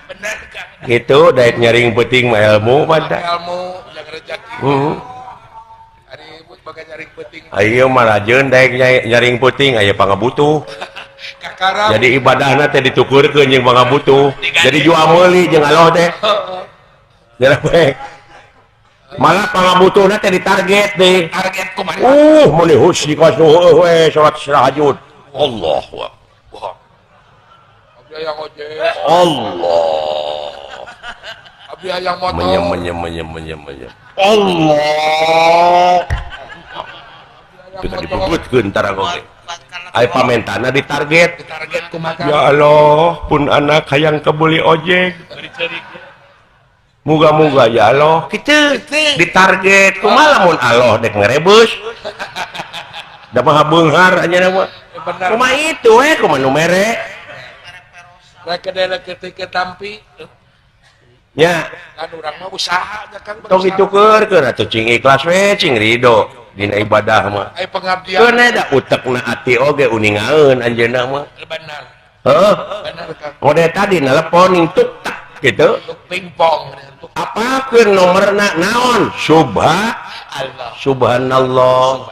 Bener Kang. Gitu daek nyaring peuting mah ilmu pada. Ilmu yang rezeki. Heeh. Nyaring peuting. Ayo mah rajeun daek nyaring peuting aya pangabutuh. Jadi ibadahna teh ditukurkeun jeung pangabutuh. Jadi jual meuli jeung Allah teh. Heeh. Jadi we. Malah pangabutuhna teh ditarget deh. Target kumaha? Meuni hus di kos we salat tahajud. Allahu akbar. Abdi hayang ojek. Allah. Abdi hayang motor. Menyem menyem menyem menyem. Allah. Kita dibebutkeun tara oge. Ai pamentana ditarget. Ditarget kumaha? Ya Allah, pun anak hayang kebeli ojek. Muga-muga ya Allah kitu ditarget kumaha lamun Allah dek ngerebus. Da maha beunghar anjeunna mah. Kumaha itu we kumaha nu mere. Rek kedele ketika tampi. Nya kan urang mah usaha nya kan. Tong ditukeurkeun atuh cing ikhlas we cing ridho dina ibadah mah. Ai pengabdian. Keun da utekna ati oge uningaeun anjeunna mah. Benar. Heuh. Benar Kang. Mode tadi nelepon ning tuk tak gitu. Pingpong. Apakeun nomorna naon? Subhanallah. Subhanallah.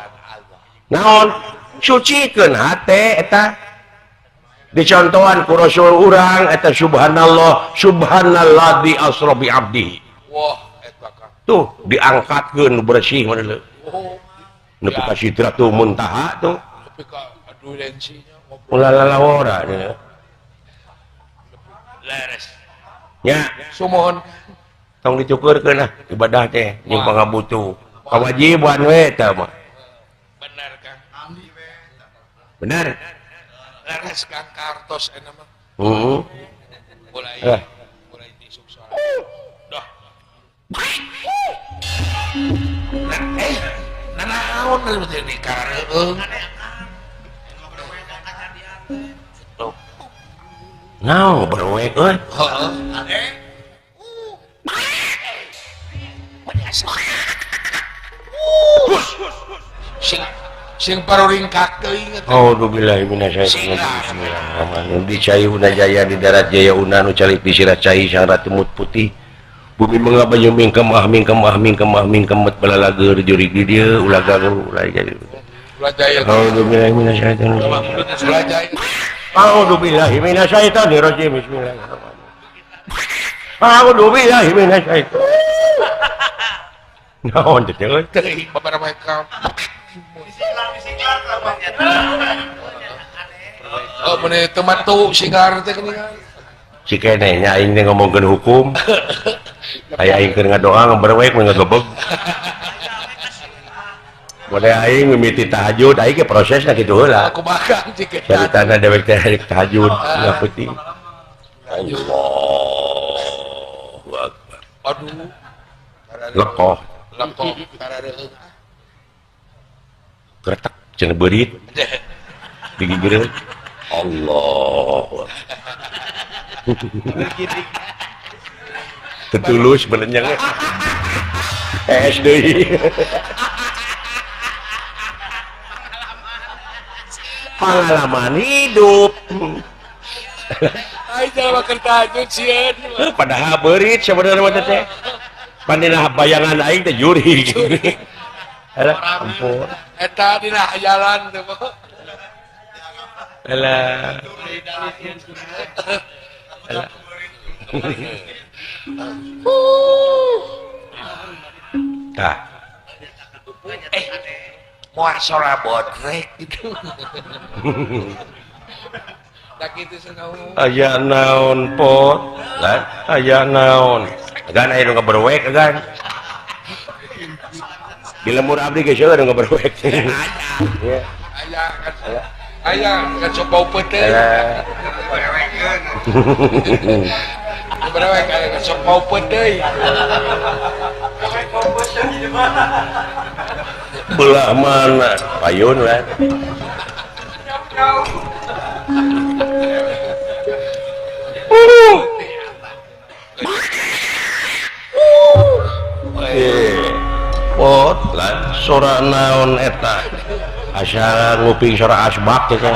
Naon? Sucikeun hate eta. Dicontohan ku Rasul urang eta subhanallah, subhanalladzi asra bi abdihi. Wah, eta Kang. Tuh diangkatkeun nu bersih mana leu. Oh. Nepi ka sidratul muntaha tuh. Nepi ka adulensinya ngobrol. Ulah lalawora nya. Leres. Nya, sumuhun tong dicukurkeun ah ibadah teh jeung pangabutuh. Kawajiban we eta mah. Bener Kang. Bener. Leres Kang kartos eta mah. Heeh. Mulai mulai isuk sore. Dah. Nah, naon teh di kareueung. Naon berwek euy. Heeh. Sing sing paroringkak teuing eta. Auzubillahi minasyaitonir rajim. Di cai una jaya di darat jaya una nu calik di sirah cai sang ratu mut putih. Bumi mengapa mingkem ah mingkem ah mingkem ah mingkem met balalager jurig di dieu ulah gagal ulah jadi. Ulah jaya. Auzubillahi minasyaitonir rajim. Ulah jaya. Auzubillahi minasyaitonir rajim. Bismillahirrahmanirrahim. Auzubillahi minasyaitonir. Naon teh euy? Teuing babar ka. Oh, meni teu matu sigar teh geuningan. Si keneh nya aing teh ngomongkeun hukum. Aya aing keur ngadoa ngaberwek mun ngagebeg. Mode aing mimiti tahajud, aing ge prosesna kitu heula. Kumaha Kang cik Caritana dewek teh rek tahajud dina peuting. Allahu Akbar. Aduh. Lekoh. Lekoh karareueung. Kretek cenah beurit. Digigireun. Allah. Tetulus belenyang. Es deui. Pengalaman hidup. Ai jalma keur tahajud sieun. Padahal beurit sebenarnya mah teh. Pandina bayangan aing teh jurig. Alah, ampun. Eta dina hayalan teh mah. Alah. Alah. Tah. Moal sora bodrek gitu. Da kitu cenah. Aya naon pot? Lah, aya naon? Agan aya nu ngaberwek agan. Di lemur abdi geus seueur nu ngaberwek. Aya. Aya kan. Aya kan sok bau peuteung. Berewek aya kan sok bau peuteung. Belah mana? Payun lah. Pot lah sora naon eta? Asa nguping sora asbak teh kan.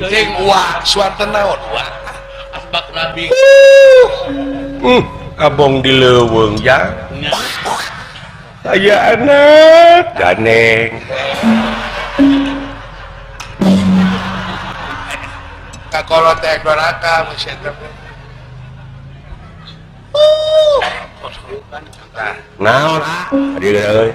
Cing uak suanten naon uak? Asbak nabi. Abong di leuweung jang. Aya anak ganeng. Ka kolot teh doraka mun sia teh. Naon ah? Di euy.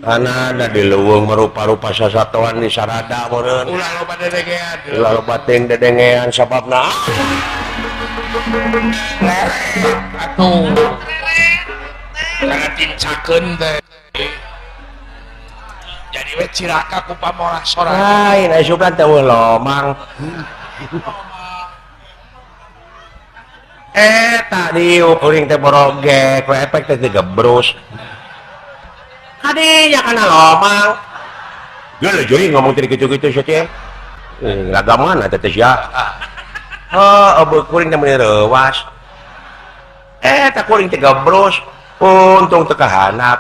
Kana ada di leuweung merupa-rupa sasatoan di sarada meureun. Ulah loba dedengean. Ulah loba teuing dedengean sababna. Leret atuh. Kana tincakeun teh. Jadi we cilaka ku pamolah sorangan. Lain aya sugan teh eueuh lomang. Tadi kuring teh borogek, ku efek teh digebrus. Kadinya kana lomang. Geuleuh jeuy ngomong teh kitu-kitu sia teh. Raga mana teh teh sia? Heuh, eueuh kuring teh meuni reuwas. Tah kuring teh gebrus. Untung teu kahanap.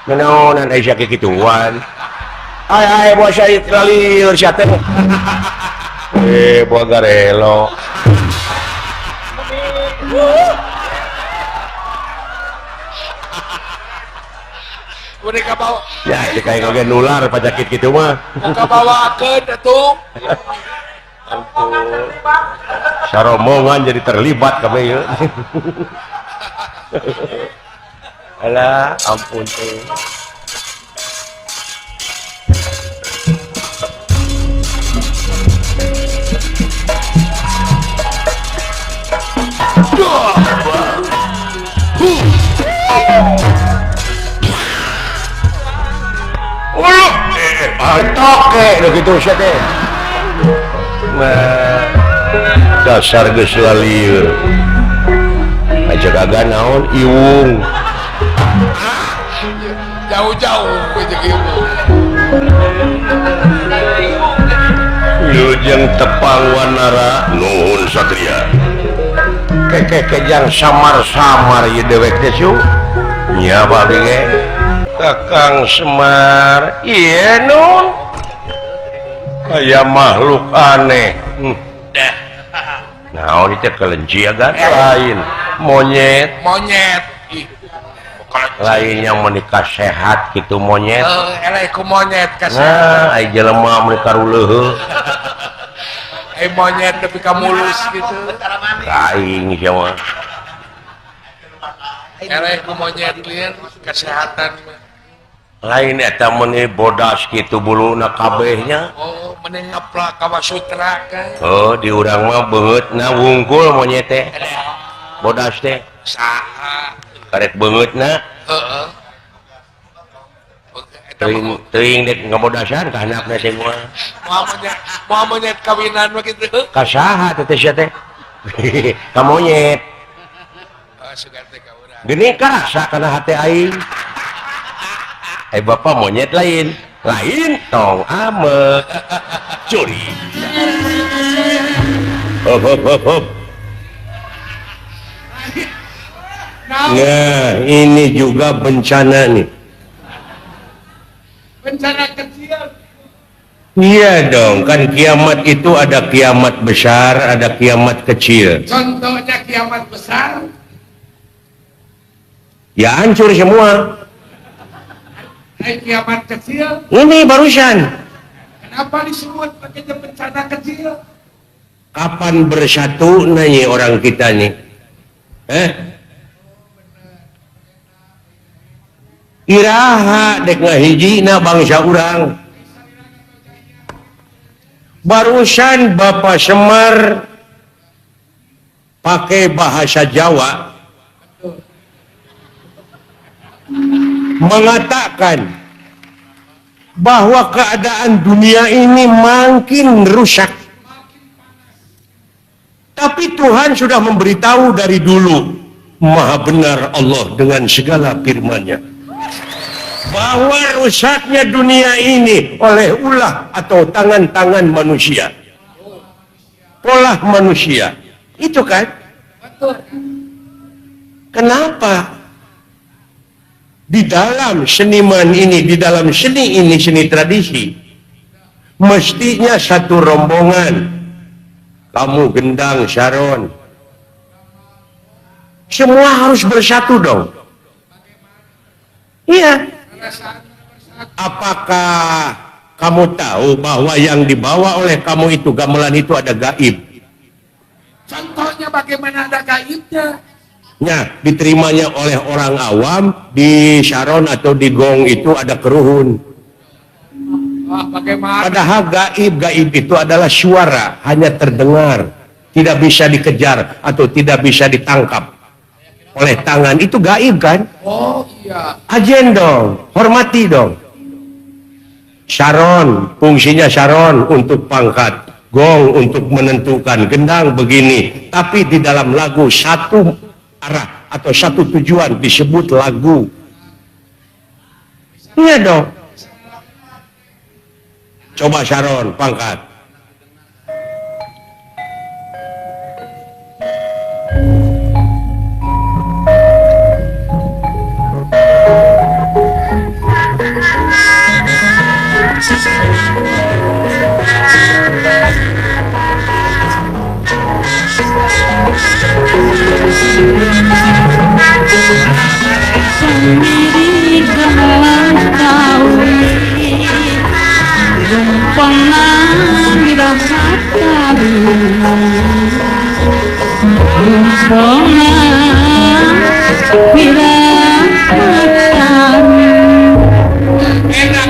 Nanaonan aya sia kikituan. Ay ay buah sia lalieur sia teh. Buah garelo. Mereka bawa. Ya, kayak oge nular panyakit kitu mah. Muka bawakeun atuh. Ampun. Saromongan jadi terlibat kabeh ieu. Alah, ampun teh. Toke gitu sia teh. Nah, dasar geus lalieur. Aja gaga naon iwung. Jauh-jauh jeung iwung. Wilujeng tepang wanara nuhun satria. Kekekejang samar-samar ieu dewek teh su. Nya babi ge. Kakang Semar, ieu nun. Aya makhluk aneh. Dah. Naon ieu teh kelenci agan lain, monyet. Monyet. Ih. Lain yang menikah sehat gitu monyet. Eleh ku monyet kasehat. Nah, ai jelema meuni karuleuheuh. Ai monyet nepi ka mulus gitu. Aing sia mah. Eleh ku monyet lieur kesehatan mah. Lain eta meuni bodas kitu buluna kabehnya. Oh, meuni ngaplak ka Wasutra kan. Oh, di urang mah beungeutna wungkul monyet teh. Bodas teh. Saha? Karek beungeutna. Heeh. Teuing dek ngabodasan ka handapna teh moal. Moal monyet kawinan mah kitu. Ka saha teh teh sia teh? Ka monyet. Oh, sugan teh ka urang. Geuning karasa kana hate aing. Bapak monyet lain. Lain tong amek. Curi. Hop hop hop hop. Nah, ini juga bencana nih. Bencana kecil. Iya dong, kan kiamat itu ada kiamat besar, ada kiamat kecil. Contohnya kiamat besar. Ya hancur semua. Kiamat kecil. Ini barusan. Kenapa disebut pakai bencana kecil? Kapan bersatu nanya orang kita nih? Iraha dek ngahijina bangsa urang. Barusan Bapak Semar pakai bahasa Jawa mengatakan bahwa keadaan dunia ini makin rusak. Tapi Tuhan sudah memberitahu dari dulu, maha benar Allah dengan segala firman-Nya, bahwa rusaknya dunia ini oleh ulah atau tangan-tangan manusia, pola manusia. Itu kan? Kenapa? Di dalam seniman ini, di dalam seni ini, seni tradisi, mestinya satu rombongan. Kamu gendang, saron, semua harus bersatu dong. Iya. Apakah Kamu tahu bahwa yang dibawa oleh kamu itu gamelan itu ada gaib. Contohnya bagaimana ada gaibnya? Nah, diterimanya oleh orang awam di saron atau di gong itu ada keruhun. Wah, bagaimana? Padahal gaib itu adalah suara, hanya terdengar, tidak bisa dikejar atau tidak bisa ditangkap oleh tangan. Itu gaib kan? Oh iya. Ajen dong, hormati dong. Saron, fungsinya saron untuk pangkat, gong untuk menentukan, gendang begini. Tapi di dalam lagu satu arah atau satu tujuan disebut lagu. Iya dong. Coba saron, pangkat.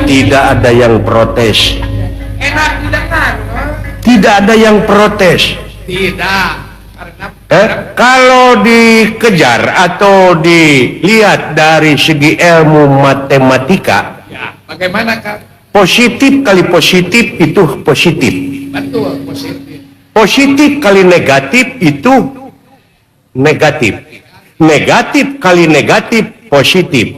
Tidak ada yang protes. Enak didengar. Tidak ada yang protes. Tidak. Kalau dikejar atau dilihat dari segi ilmu matematika, ya, bagaimana Kak? Positif kali positif itu positif. Betul, positif. Positif kali negatif itu negatif. Negatif kali negatif positif.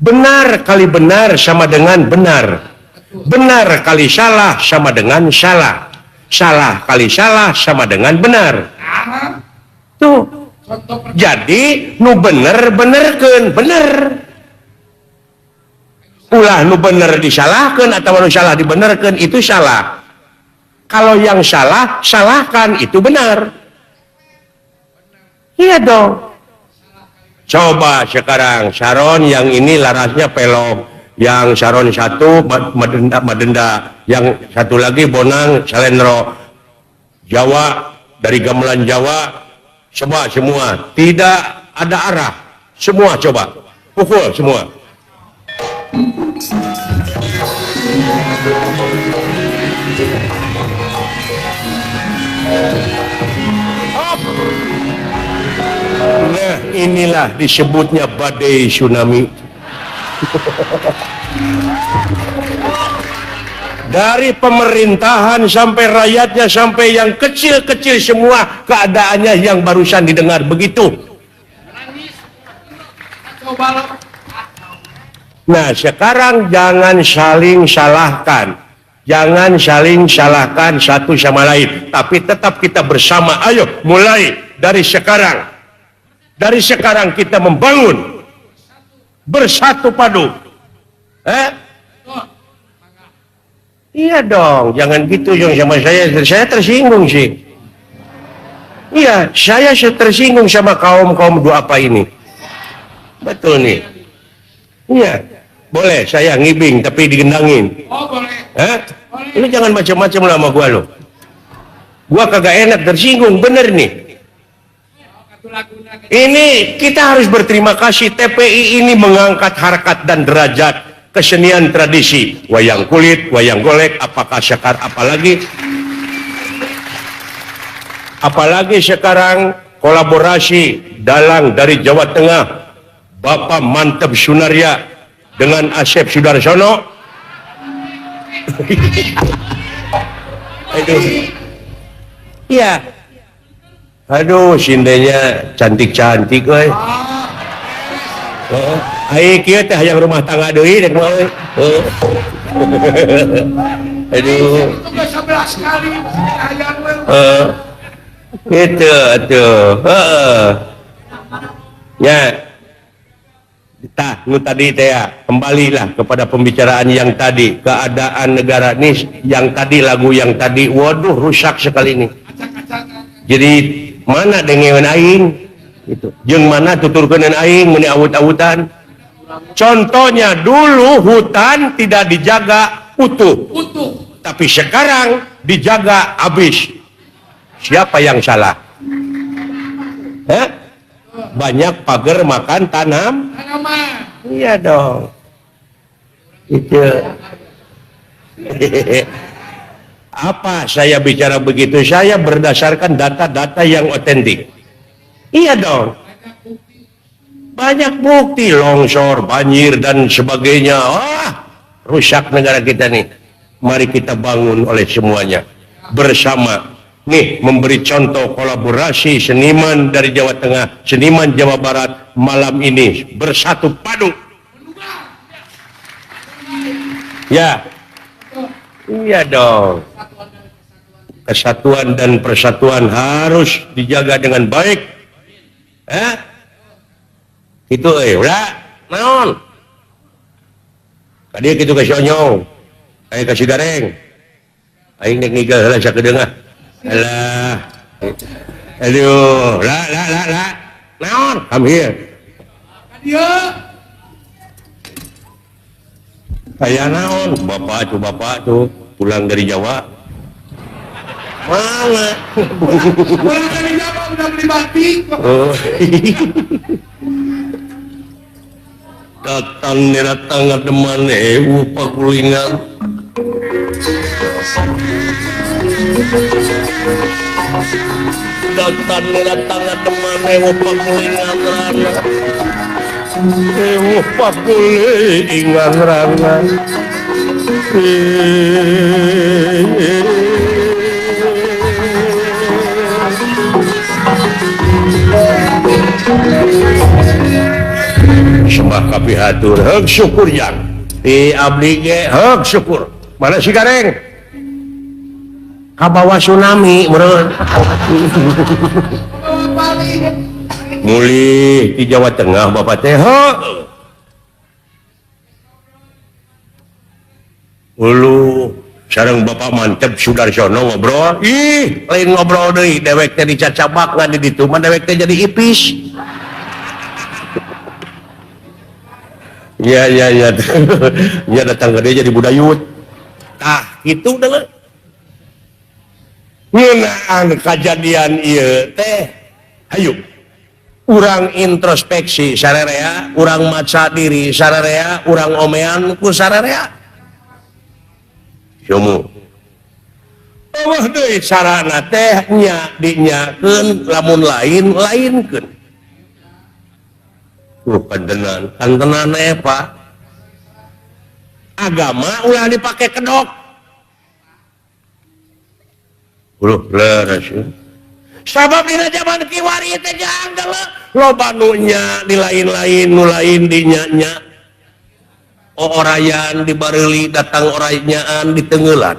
Benar kali benar sama dengan benar. Benar kali salah sama dengan salah. Salah kali salah sama dengan benar. Tuh. Jadi nu bener benerkeun bener. Ulah nu bener disalahkeun atau nu salah dibenerkeun itu salah. Kalau yang salah salahkan itu benar. Iya dong. Coba sekarang saron yang ini larasnya pelog, yang saron satu madenda, madenda, yang satu lagi bonang salendro Jawa, dari gamelan Jawa, coba semua tidak ada arah, semua coba pukul semua. Nah, inilah disebutnya badai tsunami. Dari pemerintahan sampai rakyatnya, sampai yang kecil-kecil semua keadaannya yang barusan didengar begitu. Nah, sekarang jangan saling salahkan. Jangan saling salahkan satu sama lain, tapi tetap kita bersama. Ayo mulai dari sekarang. Dari sekarang kita membangun bersatu padu. Iya dong, jangan gitu dong sama saya. Saya tersinggung sih. Iya, saya tersinggung sama kaum-kaum duafa ini. Betul nih. Iya, boleh saya ngibing tapi digendangin. Oh, boleh. Boleh. Lu jangan macam-macam lah sama gua lo. Gua kagak enak tersinggung, bener nih. Ini kita harus berterima kasih TPI ini mengangkat harkat dan derajat kesenian tradisi wayang kulit, wayang golek, apakah sekar, apalagi sekarang kolaborasi dalang dari Jawa Tengah Bapak Manteb Sunarya dengan Asep Sudarsono. Aduh. Iya. Aduh, sindenya cantik-cantik euy. Heeh. Ai kieu teh hayang rumah tangga deui dek mah euy. Aduh. 11 kali hayang we. Heeh. Kitu atuh. Heeh. Nya. Tah, nu tadi teh ya, kembalilah kepada pembicaraan yang tadi, keadaan negara ini yang tadi, lagu yang tadi, waduh rusak sekali ini. Jadi mana dengeun aing gitu. Jeung mana tuturkeun aing meuni awut-awutan. Contohnya dulu hutan tidak dijaga utuh. Utuh. Tapi sekarang dijaga habis. Siapa yang salah? Hah? Banyak pagar makan tanam. Tanaman. Iya dong. Itu. Apa saya bicara begitu? Saya berdasarkan data-data yang otentik. Iya dong. Banyak bukti longsor, banjir dan sebagainya. Ah, rusak negara kita nih. Mari kita bangun oleh semuanya bersama. Nih memberi contoh kolaborasi seniman dari Jawa Tengah, seniman Jawa Barat malam ini bersatu padu. Ya, iya dong. Kesatuan dan persatuan harus dijaga dengan baik. Itu ulah naon? Tadi kitu ka si Onyong. Aing kasih gareng. Aing nek nigel heula sakedeung ah. Alah. Aduh, la la la la. Naon? Come here. Ka dieu. Aya naon? Bapak tuh pulang dari Jawa. Mana? Pulang dari Jawa udah beli batik. Oh. Datang datang ngademan ewu pakulingan. Datang datang ngademan ewu pakulingan rana. Ewu pakulingan rana. Sembah kapihatur heug syukur jang di abdi ge heug syukur. Mana si gareng kabawa tsunami meureun. Mulih di Jawa Tengah bapak teh heuh. Ulu sareng bapak mantep Sudarsono ngobrol. Ih, lain ngobrol deui dewek teh dicacabak ngan di ditu mah dewek teh jadi ipis. Ya ya ya. Nya datang ke dia jadi budayut. Tah, kitu deuleu. Ngeunaan kajadian ieu teh. Hayu. Urang introspeksi sararea, urang maca diri sararea, urang omean ku sararea. Sumu. Eueuh deui carana teh nya dinyakeun lamun lain lainkeun. Kantenan, kantenan Pak. Agama ulah dipake kedok. Uluh leres. Sabab dina zaman kiwari teh janggal loba nu nya di lain-lain nu lain di nya-nya. Orayan dibareuli datang oraynyaan ditenggelan.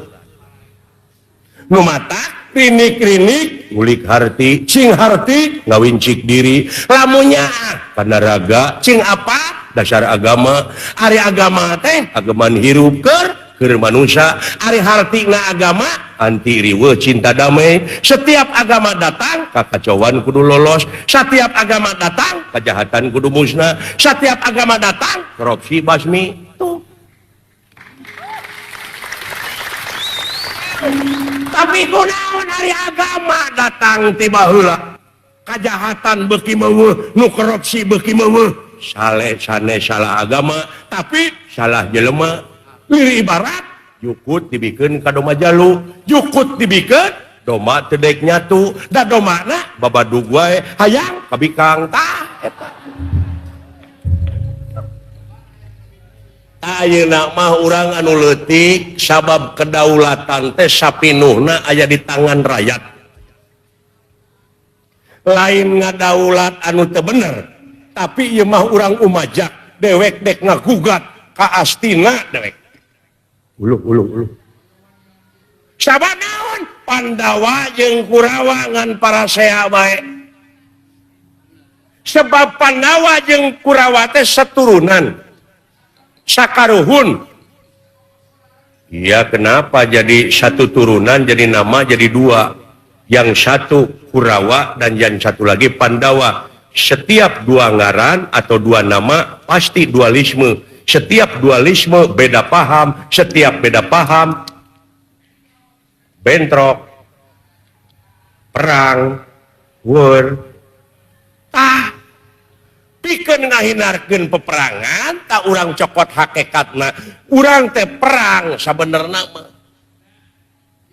Nu mata rinik-rinik ngulik harti, cing harti ngawincik diri, lamunnya kana raga, cing apa dasar agama, ari agama teh ageman hirup keur manusia, ari hartina agama anti riweuh cinta damai. Setiap agama datang kakacauan kudu lolos, setiap agama datang kejahatan kudu musnah, setiap agama datang korupsi basmi. Tuh. Tapi kunaon ari agama datang tiba heula kajahatan beuki meuweuh, nu korupsi beuki meuweuh, sale sane salah agama tapi salah jelema. Liri ibarat jukut dibikeun ka domba jalu, jukut dibikeun domba teu deuk nyatu, da domana babadug wae hayang kabikang. Tah eta. Ayeuna mah urang anu leutik sabab kedaulatan teh sapinuhna aya di tangan rakyat. Lain ngadaulat anu teu bener, tapi ieu mah urang umajak dewek dek ngagugat ka astina dewek. Uluh uluh uluh. Sabab naon? Pandawa jeung Kurawa ngan parasea bae. Sebab Pandawa jeung Kurawa teh saturunan. Sakaruhun. Iya, kenapa jadi satu turunan jadi nama jadi dua? Yang satu Kurawa dan yang satu lagi Pandawa. Setiap dua ngaran atau dua nama pasti dualisme. Setiap dualisme beda paham, setiap beda paham bentrok, perang, war. Tah, pikeun ngahindarkeun peperangan, tak urang cokot hakikatna. Urang teh perang sabenerna mah.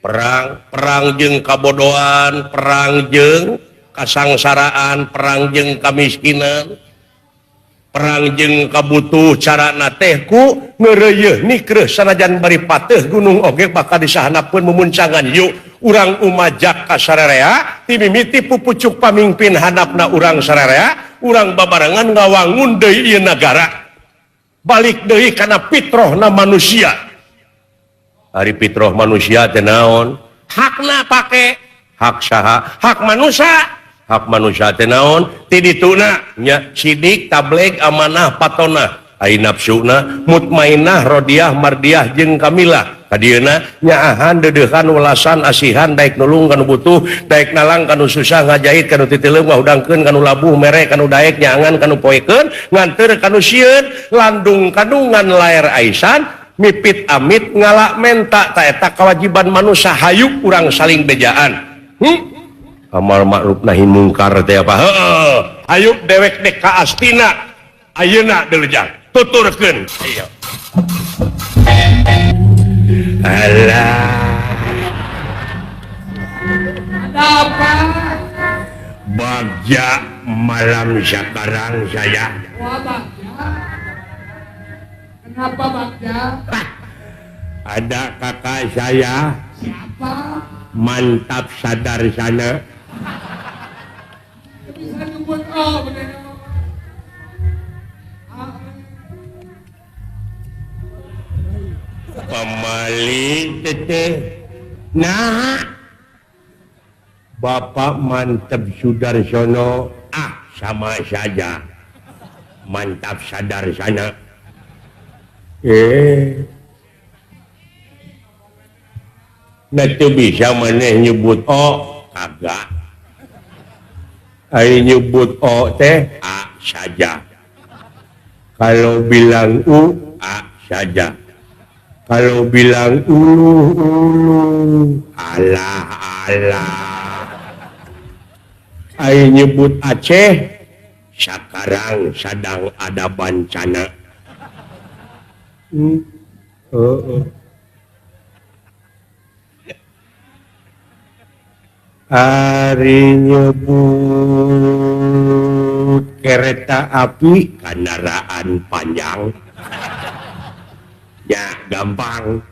Perang, perang jeung kabodohan, perang jeung kasangsaraan, perang jeung kamiskinan, perang jeung kabutuh. Carana teh ku ngeureuyeun nikreuh sanajan bari pateuh gunung oge bakal disahanapeun memuncangan. Yuk urang umajak ka sararea timimiti pupucuk pamingpin handapna urang sararea, urang babarengan ngawangun deui ieu nagara, balik deui kana fitrohna manusia. Ari fitroh manusia teh naon? Hakna pake hak saha? Hak manusia. Hak manusia teh naon? Ti dituna nya sidik, tableg, amanah, patonah. Ai nafsuna mutmainah, rodiah, mardiah jeung kamilah. Kadieuna nyaahan, deudeuhan, welasan, asihan, daek nulung kanu butuh, daek nalang kanu susah, ngajahit kanu titileung, ngahudangkeun kanu labuh, mere kanu daek, nyaangan kanu poekeun, nganteur kanu sieun, landung kandungan laer aisan, mipit amit ngalak menta. Ta eta kewajiban manusia. Hayu urang saling bejaan. Amal ma'ruf nahi mungkar teh apa? Heeh. Hayu dewek dek ka Astina ayeuna deulejang tuturkeun. Ayo. Alah. Ada apa? Bagja malam sekarang saya. Wah, Bagja. Kenapa Bagja? Ada kakak saya. Siapa? Mantap sadar sana. Bisa nyebut oh bener. Pamali teteh. Nah, Bapak Mantap Sudarsono, ah sama saja. Mantap sadar sana. Nah teu bisa maneh nyebut o, kagak. Ai nyebut o teh a saja. Kalau bilang u, a saja. Kalau bilang ulu ulu, alah alah. Ai nyebut Aceh, sekarang sedang ada bencana. Ari nyebut kereta api, kendaraan panjang. Ya gampang.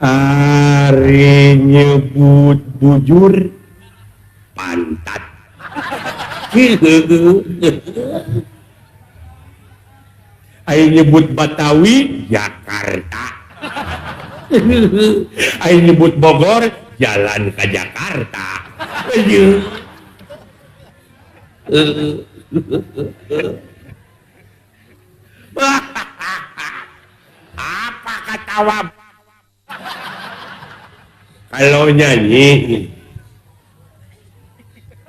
Ari nyebut bujur, pantat. Ari nyebut Batawi, Jakarta. Ari nyebut Bogor, jalan ke Jakarta. Apa kata wab? Kalau nyanyi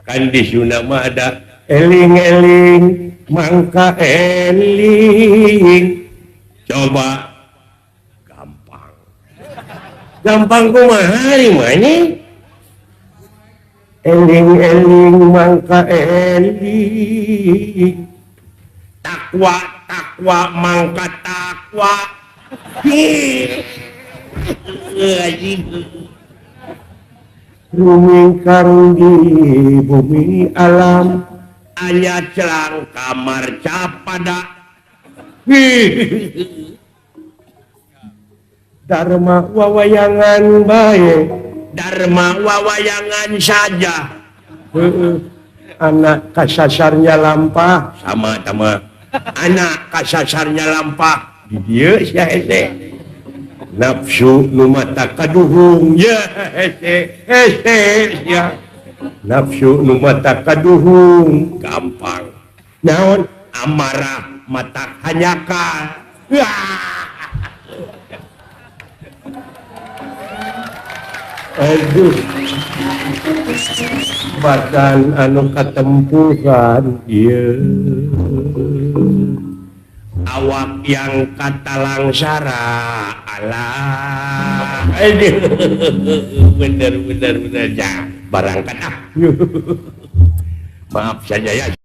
kan di Sunda mah ada eling-eling mangka eling. Coba gampang. Gampang kumaha mah ini? Eling-eling mangka eling. Takwa takwa mangka takwa. Rumingkang di bumi alam aya celang kamar capada. Dharma wawayangan bae, dharma wawayangan saja. Anak kasasarnya lampah sama-sama. Anak kasasarnya lampah di dieu sia hese. Nafsu nu mata kaduhung ya hese hese sia. Nafsu nu mata kaduhung gampang. Naon amarah mata hanyaka. Aduh. Badan anu katempuhan ieu awak yang katalangsara alah bener bener bener ya barangkat ah. Maaf saja ya.